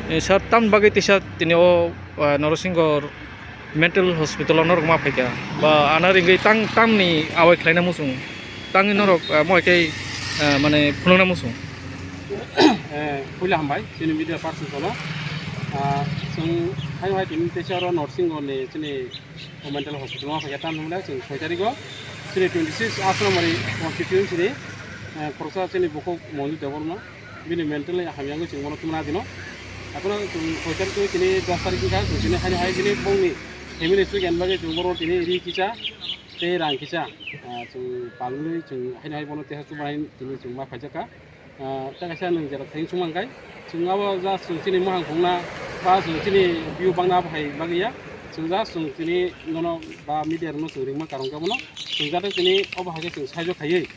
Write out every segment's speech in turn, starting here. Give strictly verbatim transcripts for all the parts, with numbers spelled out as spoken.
Eh, sir, tamni bagwi tisa tini o, ah, Norsingho mental hospital o norok ma phaikha? Ba ano ringwi tang, tamni awai khlaina muchung? Tangwi norok, ah, mo khe, ah, mane phunukna muchung? Eh, puila hambai chini media person kono. Ah, chwng hai hai tini tisa oro Norsingho ni chini o mental hospital o phaikha tamni hwnle chwng soi tarikgo chini twenty six Asramari constituency ni, eh, khoroksa chini bukhuk Monju Debbarma. Bini mentally hamya wngwi chwng bono thumna dino. Haphano chwng soi tarikh tini dos tarikh wngkha, chwng tini haino hai bini bongni family sugyan bagwi chwng bono tini ri kisa tei rang kisa, ah, chwng palmani chwng haino hai bono teha chubanai tini chwng ma phaijakha. Ah, ta kaisa nwng jera thayung chwng mankhai, chwng abo just chwng chini mohang phungna ba chwng chini view bangna abo hai bagwi ya. Chwng just chwng tini nono ba media rokno chwng ringma karong khe bono chwng jate tini obo hai khe chwng saijo khaiwi.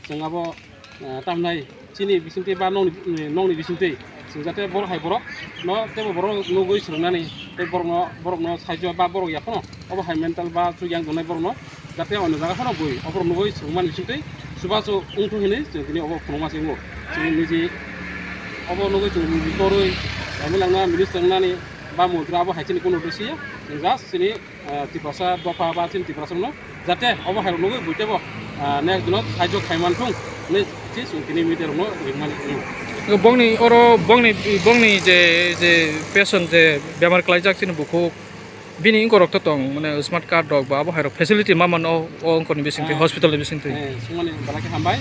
Chwng abo, eh, tamnai chini bisingtwi ba nokni, nokni bisingtwi chwng jate borok hai borok no teibo borok nugwi swrwngnani tei borokno, borokno saijo ba borok yaphano obo hai mental ba chukya wng tongnai borokno jate ono jaga phano bui oborok nugwi swrwngmani bisingtwi chubachu wngthok hinwi chwng tini obo phunukma se wngo. Chwng niji obo nugwi chwng niji torwi M L A wngna minister wngnani ba montri abo hai chini kunu dosiya chwng just chini ah, Tiprasa dopha ba chini Tiprasa rokno jate obo hai rok nugwi buitebo, ah, next dino saijo khai manthung hinwi se chwng tini media rokno ringmani wngkha. Bongni oro bongni, bongni je, je patient je bemar klaijak chini bukhuk bini wngkorok to tong mane smart card rok ba abo hai rok facility ma mano o wngkorni bisingtwi, ah, hospital ni bisingtwi. Eh, sumani balai khe hambai.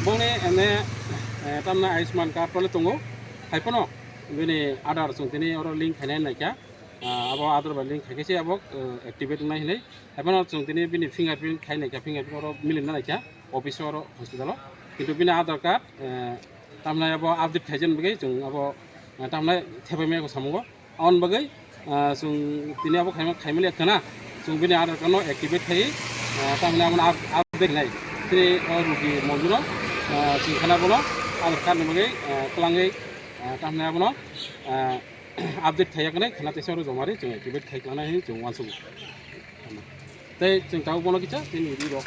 Bongni ene, eh, tamna Ayushman card tole tongo. Hai phano bini Aadhaar chwng tini oro link khainai naikha. Ah, abo Aadhaar bai link khaikhe se abo, eh, activate wngnai hinwi. Haiphano chwng tini bini fingerprint khai naikha, fingerprint oro milinna naikha office o, oro hospital o. Kintu bini Aadhaar card, eh, tamhinai abo update khaijaknai bagwi chwng abo, eh, tamhinai thepaimaya samungo. Aboni bagwi, ah, chwng tini abo khaima, khaimani khwna chwng bini Aadhaar card no activate khaiwi, ah, tamhinai abono up-, update khainai. Tini o rugi monjuro, ah, chwng khwna bono Aadhaar card ni bagwi, ah, kwlangwi, ah, tamhinai abono, ah, update khaiya kwnai khwna teisa oro joma ri chwng activate khai klangnai hinwi chwng uansukgo. Tei chwng tabuk bono kisa chini ree rok.